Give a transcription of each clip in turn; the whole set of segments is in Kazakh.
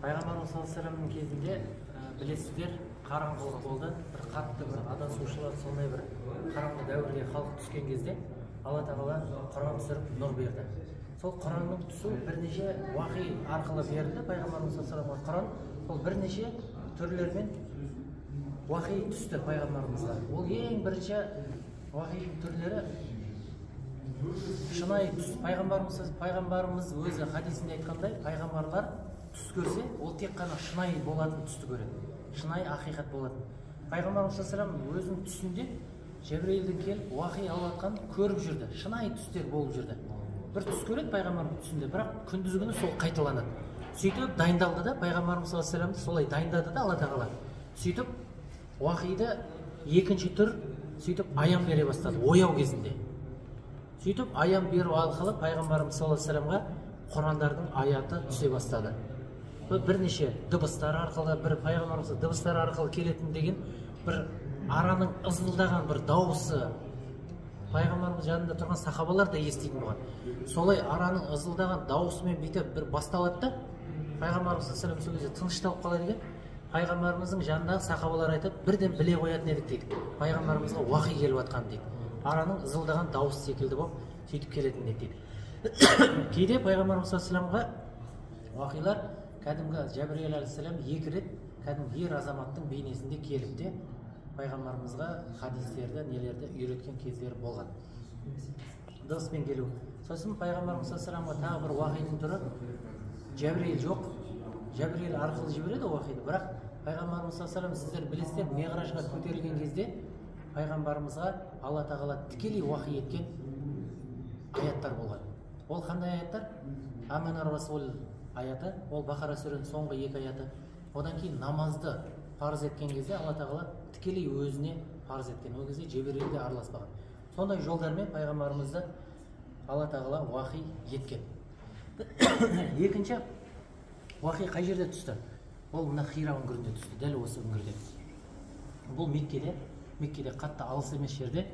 Пайғамбарымыз саллаллаху алейхи вассаламның кезінде, білесіздер, қараңғылық болды, бір қатты бір адасушылар, сондай бір қараңғы дәуірге халық түскен кезде Алла тағала Құран түсіріп нұр берді. Сол Құранның түсу бірнеше уахи арқылы берілді. Пайғамбарымыз саллаллаху алейхи вассаламға Құран сол бірнеше түрлермен уахи түсті пайғамбарымызға. Ол ең бірінші уахидің түрлері шынайы түс. Пайғамбарымыз өзі хадисінде айтқандай, пайғамбарлар түс көрсе, ол тек қана шынайы болатын түсті көреді, шынайы ақиқат болатын. Пайғамбарымыз саллаллаху алейхи вассалам өзінің түсінде Жәбірейілдің келіп уахи алып жатқанын көріп жүрді, шынайы түстер болып жүрді. Бір түс көреді пайғамбарымыз түсінде, бірақ күндізгі күні сол қайталанады. Сөйтіп дайындалды да, пайғамбарымыз саллаллаху алейхи вассаламды солай дайындады да Алла тағала. Сөйтіп уахиді екінші түр сөйтіп аян бере бастады ояу кезінде. Сөйтіп аян беру арқылы пайғамбарымыз саллаллаху алейхи вассаламға Құрандардың аяты түсе бастады. Бірнеше дыбыстар арқылы, бір пайғамбарымыз дыбыстар арқылы келетін деген бір араның ызылдаған бір дауысы пайғамбарымыз жанында тұрған сахабалар да еститін болған. Солай араның ызылдаған дауысымен бүйтіп бір басталады да, пайғамбарымыз саллаллаху алейхи вассалам сол кезде тынышталып қалады екен. Пайғамбарымыздың жанындағы сахабалар айтады, бірден біле қоятын едік дейді, пайғамбарымызға уахи келіп жатқан дейді, араның ызылдаған дауысы секілді болып сөйтіп келетін еді дейді. Кейде пайғамбарымыз саллаллаху алейхи вассаламға уахилар кәдімгі Жәбірейіл алейхиссалам екі рет кәдімгі ер азаматтың бейнесінде келіп те пайғамбарымызға хадистерді, нелерді үйреткен кездері болған. Дыбыспен келу. Сосын пайғамбарымыз саллаллаху алейхи вассаламға тағы бір уахидің түрі Жәбірейіл жоқ, Жәбірейіл арқылы жібереді уахиді, бірақ пайғамбарымыз саллаллаху алейхи вассалам, сіздер білесіздер, миғражға көтерілген кезде пайғамбарымызға Алла тағала тікелей уахи еткен аяттар болған. Ол қандай аяттар? Аманар расул аяты, ол Бақара сүренің соңғы екі аяты. Одан кейін намазды парыз еткен кезде Алла тағала тікелей өзіне парыз еткен. Ол кезде Жебірейіл де араласпаған. Сондай жолдармен пайғамбарымызды Алла тағала уахи еткен. Екінші уахи қай жерде түсті? Ол мына Хира үңгірінде түсті, дәл осы үңгірде. Бұл Меккеде, Меккеде қатты алыс емес жерде,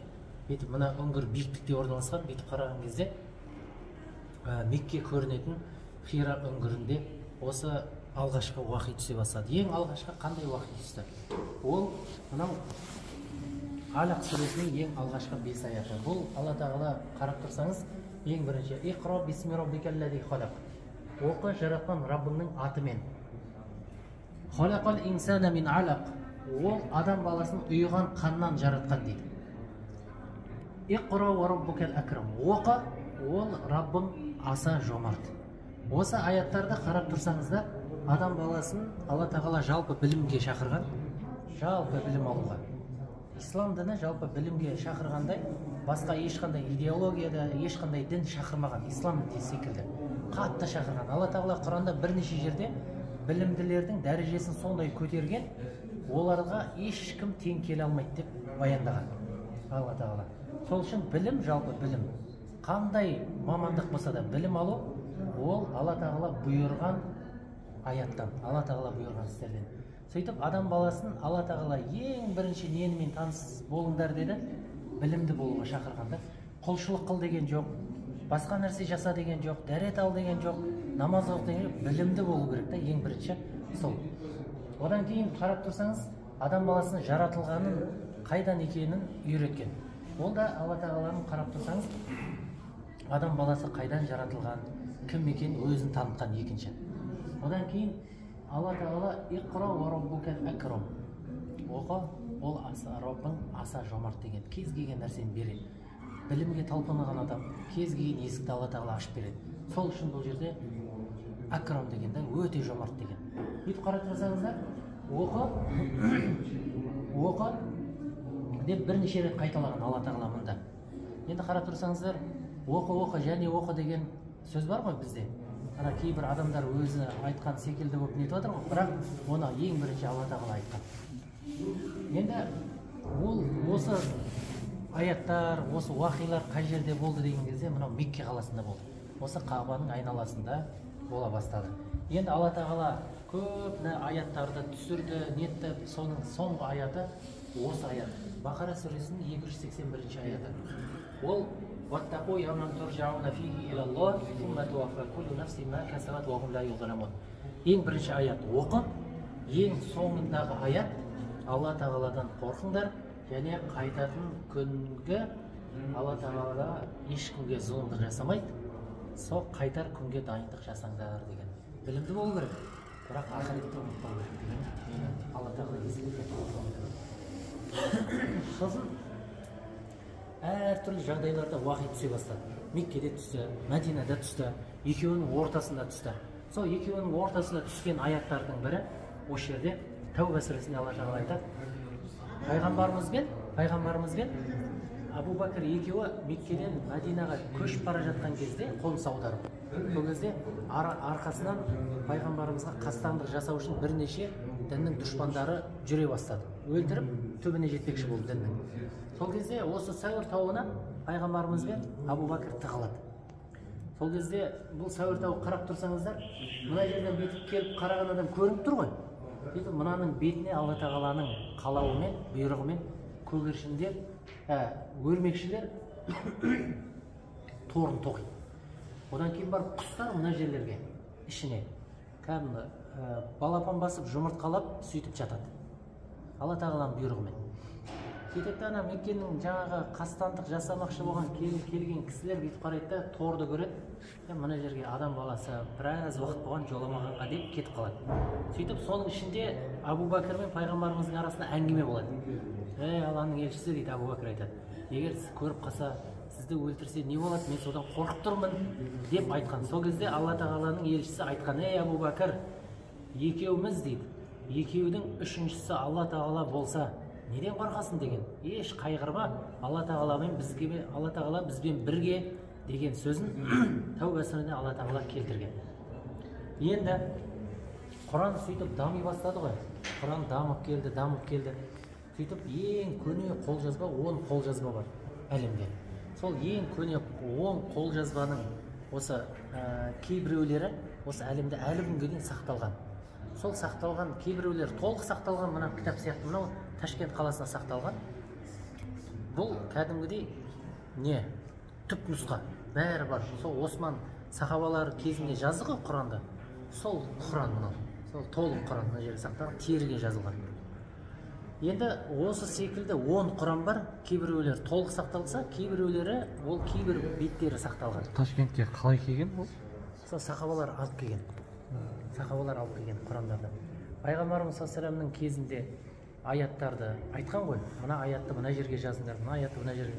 бүйтіп мына үңгір биіктікте орналасқан, бүйтіп қараған кезде Мекке көрінетін Хира үңгірінде осы алғашқы уахи түсе бастады. Ең алғашқы қандай уахи түсті? Ол мынау Алақ сүресінің ең алғашқы 5 аяты. Бұл Алла тағала қарап тұрсаңыз, ең бірінші Иқра бисми раббикаллази халақ. Оқы жаратқан Раббыңның атымен. Халақал инсана мин алақ. Ол адам баласын ұйыған қаннан жаратқан дейді. Иқра уа раббукал акрам. Оқы, ол Раббың аса жомарт. Осы аяттарды қарап тұрсаңыздар, адам баласын Алла тағала жалпы білімге шақырған, жалпы білім алуға. Ислам діні жалпы білімге шақырғандай, басқа ешқандай идеологияда, ешқандай дін шақырмаған, ислам секілді қатты шақырған. Алла тағала Құранда бірнеше жерде білімділердің дәрежесін сондай көтерген, оларға ешкім тең келе алмайды деп баяндаған Алла тағала. Сол үшін білім, жалпы білім, қандай мамандық болса да білім алу, ол Алла тағала бұйырған аяттан, Алла тағала бұйырған істерден. Сөйтіп адам баласын Алла тағала ең бірінші ненімен таныс болыңдар деді, білімді болуға шақырғанда. Құлшылық қыл деген жоқ, басқа нәрсе жаса деген жоқ, дәрет ал деген жоқ, намаз оқы деген жоқ, білімді болу керек та ең бірінші сол. Одан кейін қарап тұрсаңыз, адам баласының жаратылғанын қайдан екенін үйреткен. Ол да Алла тағаланың қарап тұрсаңыз, адам баласы қайдан жаратылған, кім екенін өзін танытқан екінші. Одан кейін Алла тағала Иқра уа раббукал акрам. Оқы, ол аса Раббың аса жомарт деген, кез келген нәрсені береді. Білімге талпынған адам кез келген есікті Алла тағала ашып береді. Сол үшін бұл жерде акрам деген да өте жомарт деген. Бүйтіп қарап тұрсаңыздар, оқы, оқы деп бірнеше рет қайталаған Алла тағала мында. Енді қарап тұрсаңыздар, оқы, оқы және оқы деген сөз бар ғой бізде. Ана кейбір адамдар өзі айтқан секілді болып нетіп жатыр ғой, бірақ оны ең бірінші Алла тағала айтқан. Енді ол осы аяттар, осы уақиғалар қай жерде болды деген кезде мынау Мекке қаласында болды. Осы Қағбаның айналасында бола бастады. Енді Алла тағала көп аяттарды түсірді, нетті, соның соңғы аяты осы аят. Бақара сүресінің 281 аяты. Ол وَاتَّقُوا يَوْمًا تُرْجَعُونَ فِيهِ إِلَى اللَّهِ ثُمَّ تُوَفَّى كُلُّ نَفْسٍ مَا كَسَبَتْ وَهُمْ لَا يُظْلَمُونَ. Ең бірінші аят оқы, ең соңындағы аят Алла Тағаладан қорқыңдар және қайтатын күнгі Алла Тағала ешкімге зұлымдық жасамайды, сол қайтар күнге дайындық жасаңдар деген. Білімді болу керек, бірақ ақыретті ұмытпау керек деген мені Алла Тағала ескертеді. Сосын әртүрлі жағдайларда уахи түсе бастады. Меккеде түсті, Мәдинада түсті, екеуінің ортасында түсті. Сол екеуінің ортасында түскен аяттардың бірі осы жерде Тәуба сүресінде Алла Тағала айтады. Пайғамбарымызбен Абу Бәкір екеуі Меккеден Мәдинаға көшіп бара жатқан кезде қоныс аударып, сол кезде арқасынан пайғамбарымызға қастандық жасау үшін бірнеше діннің дұшпандары жүре бастады. Өлтіріп түбіне жетпекші болды діннің. Сол кезде осы Сәуір тауына пайғамбарымыз бен Абу Бәкір тығылады. Сол кезде бұл Сәуір тауы қарап тұрсаңыздар, мына жерден бүйтіп келіп қараған адам көрініп тұр ғой. Сөйтіп мынаның бетіне Алла Тағаланың қалауымен, бұйрығымен көгершіндер, өрмекшілер торын тоқиды. Одан кейін барып құстар мына жерлерге, ішіне кәдімгі балапан басып жұмыртқалап сөйтіп жатады. Алла Тағаланың бұйрығымен. Сөйтеді ана Меккенің жаңағы қастандық жасамақшы болған келген кісілер бүйтіп қарайды да торды көреді. Мына жерге адам баласы біраз уақыт болған жоламағанға деп кетіп қалады. Сөйтіп соның ішінде Абу Бәкір мен пайғамбарымыздың арасында әңгіме болады. Ей, Алланың елшісі, дейді Абу Бәкір айтады. Егер сіз көріп қалса, сізді өлтірсе не болады, мен содан қорқып тұрмын деп айтқан. Сол кезде Алла Тағаланың елшісі айтқан: ей, Абу Бәкір, екеуміз, дейді, екеудің үшіншісі Алла Тағала болса, неден қорқасың деген. Еш қайғырма, Алла Тағаламен бізге, Алла Тағала бізбен бірге деген сөзін Тәуба сүресінде Алла Тағала келтірген. Енді Құран сөйтіп дами бастады ғой. Құран дамып келді, дамып келді. Сөйтіп ең көне қолжазба 10 қолжазба бар әлемде. Сол ең көне 10 қолжазбаның осы кейбіреулері осы әлемде әлі күнге дейін сақталған. Сол сақталған кейбіреулері толық сақталған, мына кітап сияқты мынау Ташкент қаласында сақталған. Бұл кәдімгідей не түп нұсқа, бәрі бар. Сол Осман сахабалары кезінде жазды ғой Құранды. Сол Құран мынау. Сол толық Құран мына жерде сақталған, теріге жазылған. Енді осы секілді 10 Құран бар. Кейбіреулері толық сақталса, кейбіреулері ол кейбір беттері сақталған. Ташкентке қалай келген ол? Сол сахабалар алып келген. Сахабалар алып келген Құрандарды. Пайғамбарымыз саллаллаху алейхи вассаламның кезінде аяттарды айтқан ғой. Мына аятты мына жерге жазыңдар, мына аятты мына жерге.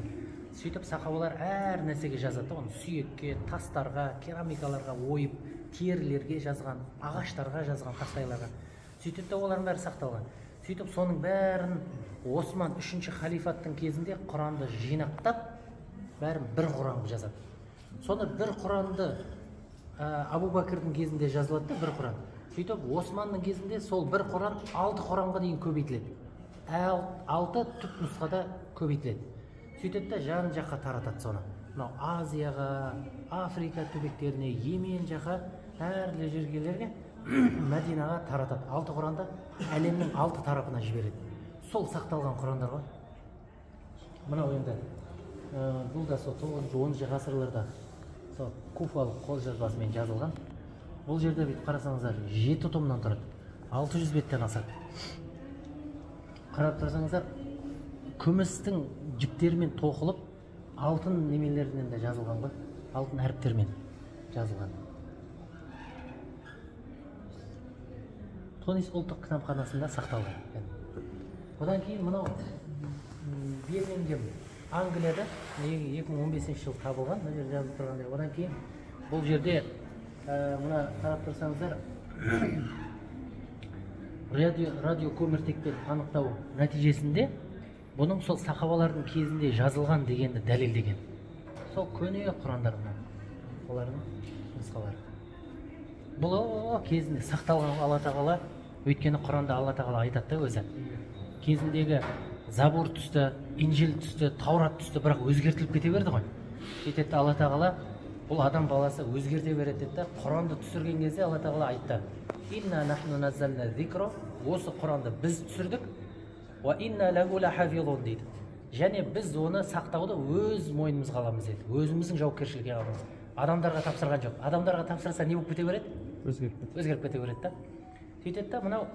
Сөйтіп сахабалар әр нәрсеге жазады оны, сүйекке, тастарға, керамикаларға ойып, терілерге жазған, ағаштарға жазған, тақтайларға. Сөйтіп те олардың бәрі сақталған. Сөйтіп соның бәрін Осман 3-ші халифаттың кезінде Құранды жинақтап, бәрін бір Құран қылып жазады. Соны бір Құранды Абу Бәкірдің кезінде жазылады да бір Құран. Сөйтіп Османның кезінде сол бір Құран 6 Құранға дейін көбейтіледі. 6 түп нұсқада көбейтіледі. Сөйтіп те жан жаққа таратады соны. Мынау Азияға, Африка түбектеріне, Йемен жаққа, әрлі жерлерге, Мәдинаға таратады. 6 Құранды әлемнің 6 тарапына жібереді. Сол сақталған Құрандар ғой. Мынау енді бұл да сол 9-10 ғасырларда сол куфалық қолжазбасымен жазылған. Бұл жерде бүйтіп қарасаңыздар 7 томнан тұрады. 600 беттен асады. Қарап тұрсаңыздар, күмістің жіптерімен тоқылып, алтын немелерінен де жазылған ғой. Алтын әріптермен жазылған. Тунис ұлттық кітапханасында сақталған. Одан кейін мынау Бирмингем, Англияда 2015 жылы табылған, мына жерде жазылып тұрғандай. Одан кейін бұл жерде мына қарап тұрсаңыздар, радио көміртекпен анықтау нәтижесінде бұның сол сахабалардың кезінде жазылған дегенді дәлелдеген. Сол көне Құрандар мына, олардың нұсқалары. Бұл кезінде сақталған Алла Тағала, өйткені Құранда Алла Тағала айтады да өзі. Кезіндегі Забур түсті, Инжил түсті, Таурат түсті, бірақ өзгертіліп кете берді ғой. Сөйтеді Алла Тағала, бұл адам баласы өзгерте береді деді. Құранды түсірген кезде Алла Тағала айтты: Инна нахну наззална зикра, осы Құранды біз түсірдік, уа инна лаху лахафизун дейді. Және біз оны сақтауды өз мойнымызға аламыз деді. Өзіміздің жауапкершілікке аламыз. Адамдарға тапсырған жоқ. Адамдарға тапсырса не болып кете береді? Өзгеріп кете береді да. Сөйтеді да, мынау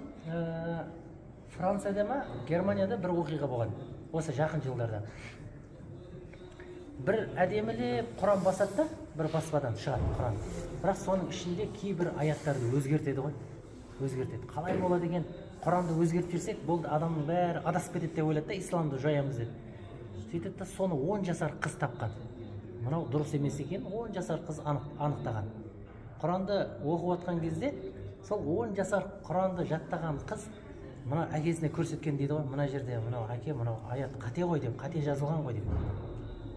Францияда ма, Германияда бір оқиға болған осы жақын жылдарда. Бір әдемілеп Құран басады да, бір баспадан шығады Құран. Бірақ соның ішінде кейбір аяттарды өзгертеді ғой. Өзгертеді. Қалай болады екен? Құранды өзгертіп жіберсек, болды, адамның бәрі адасып кетеді деп ойлады да, исламды жоямыз деп. Сөйтеді да, соны 10 жасар қыз тапқан. Мынау дұрыс емес екен, 10 жасар қыз анықтаған. Құранды оқып жатқан кезде, сол 10 жасар Құранды жаттаған қыз мына әкесіне көрсеткен дейді ғой, мына жерде мынау әке, мынау аят қате ғой деп, қате жазылған ғой деп.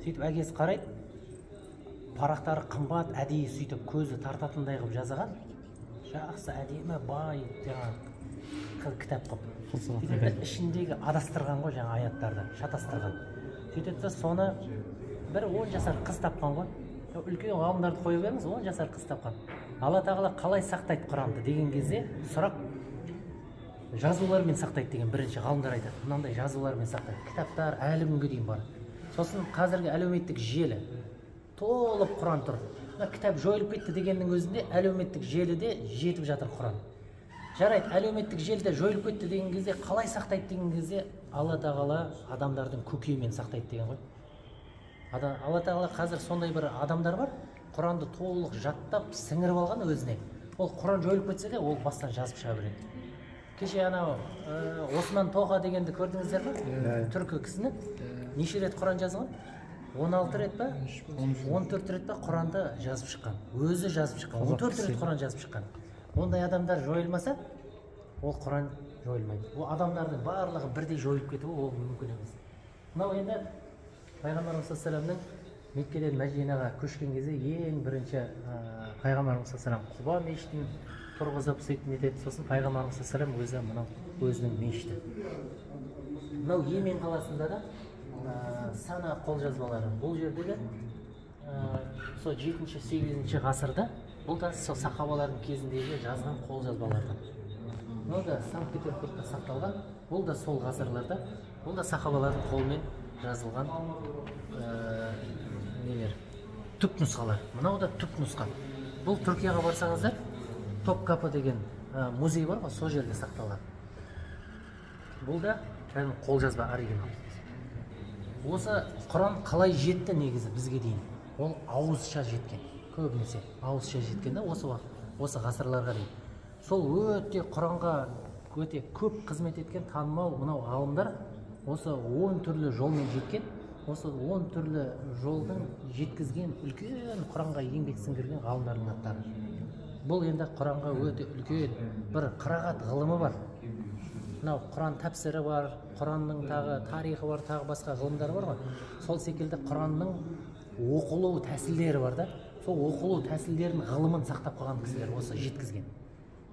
Сөйтіп әкесі қарайды, парақтары қымбат, әдейі сөйтіп көзі тартатындай қылып жазаған, жақсы әдемі бай жаңағы кітап қылып. Сөйтеді, ішіндегі адастырған ғой жаңа аяттарды, шатастырған. Сөйтеді де, соны бір 10 жасар қыз тапқан ғой. Үлкен ғалымдарды қоя беріңіз, 10 жасар қыз тапқан. Алла тағала қалай сақтайды Құранды деген кезде сұрақ, жазулармен сақтайды деген бірінші ғалымдар айтады. Мынандай жазулармен сақтайды. Кітаптар әлі күнге дейін бар. Сосын қазіргі әлеуметтік желі толып Құран тұр. Мына кітап жойылып кетті дегеннің өзінде әлеуметтік желіде жетіп жатыр Құран. Жарайды, әлеуметтік желіде жойылып кетті деген кезде қалай сақтайды деген кезде Алла тағала адамдардың көкейімен сақтайды деген ғой. Алла тағала қазір сондай бір адамдар бар, Құранды толық жаттап сіңіріп алған өзіне. Ол Құран жойылып кетсе де, ол бастан жазып шыға береді. Кеше анау Осман Тоға дегенді көрдіңіздер ме? Түркі кісіні. Неше рет Құран жазған? 16 рет па? 14 рет па Құранды жазып шыққан. Өзі жазып шыққан. 14 рет Құран жазып шыққан. Ондай адамдар жойылмаса, ол Құран жойылмайды. Ол адамдардың барлығы бірдей жойылып кетуі ол мүмкін емес. Мынау енді Пайғамбарымыз саллаллаху алейхи вассаламның Меккеден Мәдинаға көшкен кезде ең бірінші Пайғамбарымыз саллаллаху алейхи вассалам Құба мешітін тұрғызып сөйтіп нетеді. Сосын Пайғамбарымыз саллаллаху алейхи вассалам өзі мынау өзінің мешіті. Мынау Йемен қаласында да Сана қолжазбалары. Бұл жерде де сол 7-8 ғасырда бұл да сол сахабалардың кезіндегі жазған қолжазбалардан. Мынау да Санкт-Петербургта сақталған, бұл да сол ғасырларда, бұл да сахабалардың қолымен жазылған нелер, түп нұсқалар. Мынау да түп нұсқа. Бұл Түркияға барсаңыздар, Топкапы деген музей бар ғой, сол жерде сақталған. Бұл да кәдімгі қолжазба оригинал. Осы Құран қалай жетті негізі бізге дейін? Ол ауызша жеткен, көбінесе ауызша жеткен да, осы уақыт, осы ғасырларға дейін. Сол өте Құранға өте көп қызмет еткен танымал мынау ғалымдар осы 10 түрлі жолмен жеткен, осы 10 түрлі жолдың жеткізген үлкен Құранға еңбек сіңірген ғалымдардың аттары. Бұл енді Құранға өте үлкен бір қырағат ғылымы бар. Мынау Құран тәпсірі бар, Құранның тағы тарихы бар, тағы басқа ғылымдар бар ғой. Сол секілді Құранның оқылу тәсілдері бар да. Сол оқылу тәсілдерін ғылымын сақтап қалған кісілер осы жеткізген.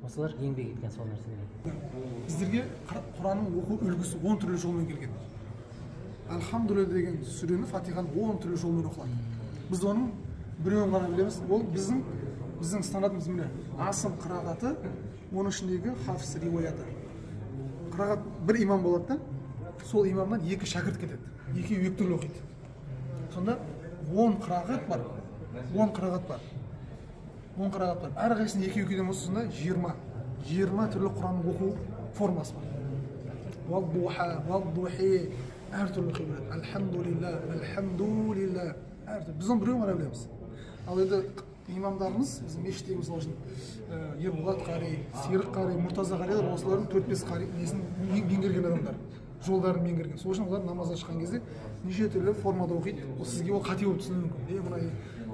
Осылар еңбек еткен сол нәрселерге. Біздерге Құранның оқу үлгісі 10 түрлі жолмен келген. Альхамдулилля деген сүрені, Фатиханы 10 түрлі жолмен оқылады. Біз оның біреуін ғана білеміз. Ол біздің стандартымыз міне. Асым қырағаты, оның ішіндегі Хафс риуаяты. Қырағат бір имам болады да, сол имамнан екі шәкірт кетеді. Екеуі екі түрлі оқиды. Сонда 10 қырағат бар. 10 қырағат бар. 10 қырағат бар. Әрқайсысында екі екеуден болса, сонда 20 түрлі Құранның оқу формасы бар. Уал-духа, уал-духи, әртүрлі оқи береді. Альхамдулилля, альхамдулилля, әртүрлі. Біз оның біреуін ғана білеміз. Ал енді имамдарымыз, біздің мешіттегі мысалы үшін Ерболат қари, Серік қари, Мұртаза қарилар, осылардың 4-5 қари несін меңгерген адамдар, жолдарын меңгерген. Сол үшін олар намазға шыққан кезде неше түрлі формада оқиды. Ол сізге ол қате болып түсінуі мүмкін. Мына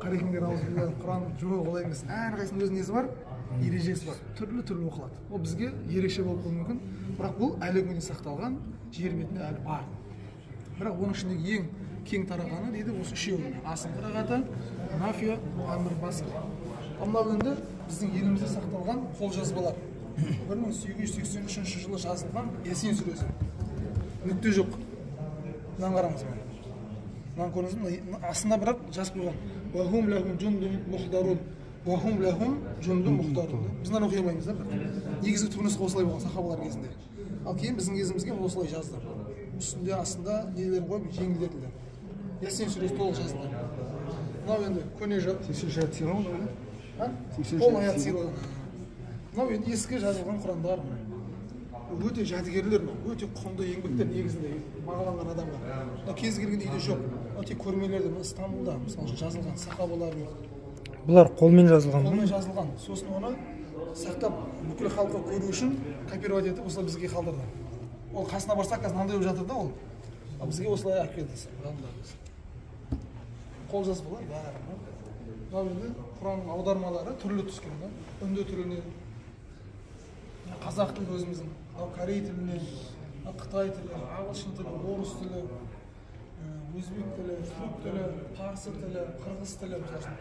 қарекеңдер аузында Құран жоқ, олай емес. Әрқайсысының өз несі бар, ережесі бар. Түрлі-түрлі оқылады. Ол бізге ерекше болып қалуы мүмкін, бірақ бұл әлі күнге сақталған, жер бетінде әлі бар. Бірақ оның ішіндегі ең кең тарағаны дейді осы үшеуі: Асым қырағаты, Нафия, Амр Баср. Ал мынау енді біздің елімізде сақталған қолжазбалар. 1883 жылы жазылған Ясин сүресі. Нүкте жоқ. Мынаны қараңыз міне. Мынаны көрдіңіз бе? Астына бірақ жазып қойған. Уахум лахум жундун мухдарун. Уахум лахум жундун мухдарун. Біз мынаны оқи алмаймыз да бірақ. Негізгі түп нұсқа осылай болған сахабалар кезінде. Ал кейін біздің кезімізге осылай жазды. Үстінде, астында нелерін қойып жеңілдетілді. Ясин сүресі толық жазылды. Мынау енді көне 83 аят сираған, толық аят сираған. Мынау енді ескі жазылған құрандар. Өте жәдігерлер, өте құнды еңбектер негізінде бағаланған адамға. Мынау кез келген үйде жоқ. Мынау тек көрмелерде, мына Стамбулда мысалы үшін жазылған сахабалардың. Бұлар қолмен жазылған. Қолмен жазылған. Сосын оны сақтап бүкіл халыққа көру үшін копировать етіп осылай бізге қалдырды. Ол қасына барсақ қазір мынандай болып жатыр да ол. Ал бізге осылай алып келді. Қол жазбалар бәрі. Мынау енді Құранның аудармалары түрлі түскен да. Үнді тіліне, қазақ тілі өзіміздің, мынау корей тіліне, қытай тілі, ағылшын тілі, орыс тілі, өзбек тілі, түрік тілі, парсы тілі, қырғыз тілі мысалы үшін.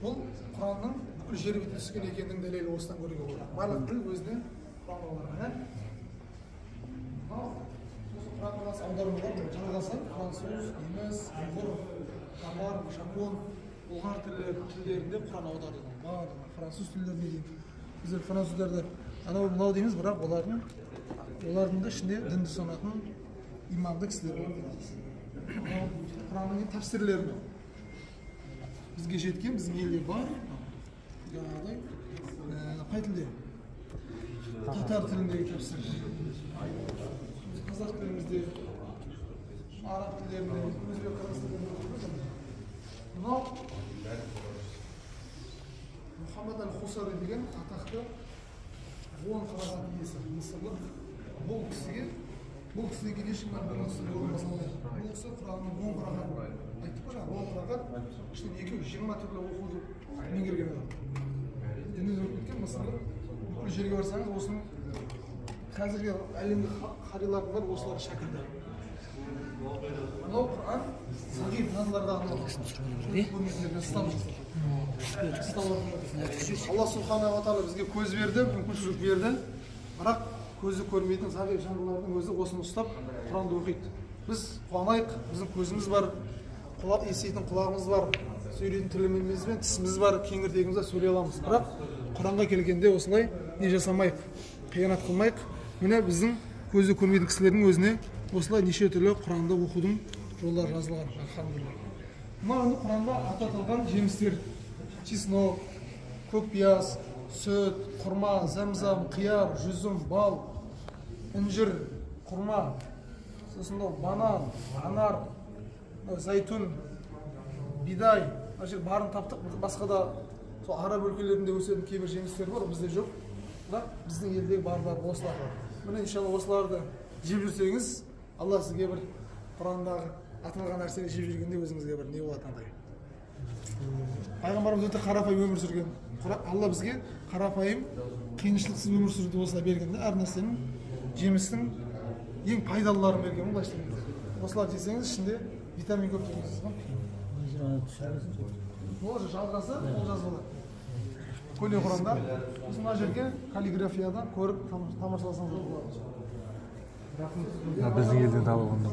Бұл Құранның бүкіл жер бетіне түскен екенінің дәлелі осыдан көруге болады. Барлық тіл өзіне Құран аударған. Мынау осы Құранға аудармалар жалғаса француз, неміс, ұйғыр, татар, жапон, бұлғар тілдерінде Құран аударылған. Барлығы француз тілдеріне дейін. Біздер француздарды анау мынау дейміз, бірақ олардың да ішінде дінді ұстанатын иманды кісілер бар. Құранның тәпсірлері бізге жеткен, біздің елде бар. Жаңағыдай қай тілде? Татар тіліндегі тәпсір. Қазақ тілімізде, араб тілдерінде, өзбек, қырғыз тілдерінде. Мынау Мұхаммад әл-Хусари деген атақты 10 қырағат иесі, мысырлық. Бұл кісіге кейін ешкім бұл кісінің орнын баса алмайды. Бұл кісі Құранның 10 қырағатын айттық қой жаңа, 10 қырағат, ішінен екеуі 20 түрлі оқуды меңгерген адам. Діннен өтіп кеткен мысырлық. Бүкіл жерге барсаңыз, осының қазіргі әлемдік қарилардың бәрі осылардың шәкірті. Мынау Құран зағип жандарға арналған. Алла субханала тағала бізге көз берді, мүмкіншілік берді, бірақ көзі көрмейтін зағип жандылардың өзі осыны ұстап Құранды оқиды. Біз қуанайық, біздің көзіміз бар, құлақ еститін құлағымыз бар, сөйлейтін тіліміз бен тісіміз бар, кеңірдегіміз бар, сөйлей аламыз. Бірақ Құранға келгенде осылай не жасамайық, қиянат қылмайық. Міне біздің көзі көрмейтін кісілердің өзіне осылай неше түрлі Құранды оқудың жолдары жазылған. Альхамдулилла. Мына енді Құранда аты аталған жемістер: чеснок, көк пияз, сүт, құрма, зәмзам, қияр, жүзім, бал, інжір, құрма, сосын мынау банан, анар, зайтун, бидай. Мына жер барын таптық. Басқа да сол араб өлкелерінде өсетін кейбір жемістер бар, бізде жоқ. Бірақ біздің елдегі барлары осылар. Міне иншалла осыларды жеп жүрсеңіз, Алла сізге бір Құрандағы аталған нәрсені жеп жүргенде өзіңізге бір не болады андай. Пайғамбарымыз өте қарапайым өмір сүрген. Алла бізге қарапайым, қиыншылықсыз өмір сүруді осылай берген де, әр нәрсенің, жемістің ең пайдалыларын берген ғой былайша айтқанда. Осыларды жесеңіз ішінде витамин көп деген сөз ғой. Ол жалғасы, ол жазбалар. Көне Құранда, сосын мына жерге каллиграфиядан көріп тамашаласаңыздар болады. Біздің елден табылғанда.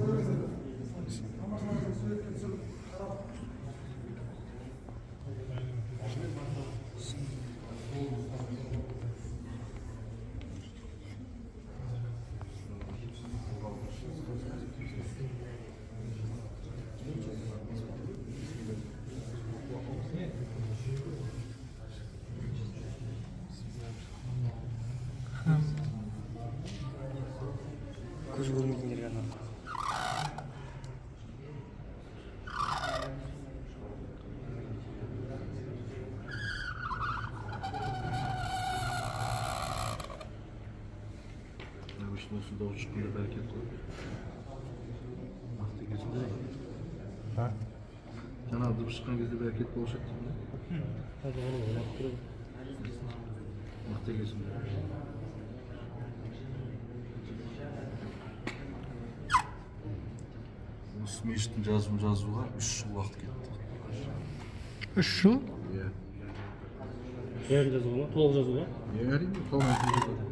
Көз көрмейтіндерге арналған. Обычно осы дауыс шыққанда бәрекет қой. Мықты екенсің де. Жаңағы дыбыс шыққан кезде бәрекет болушы еді деймін да. Мықты екенсің де. Осы мешіттің жазуын жазуға 3 жыл уақыт кетті. 3 жыл? Иә. Бәрін жазуға ма? Толық жазуға? Иә, әрине, толық жазуға.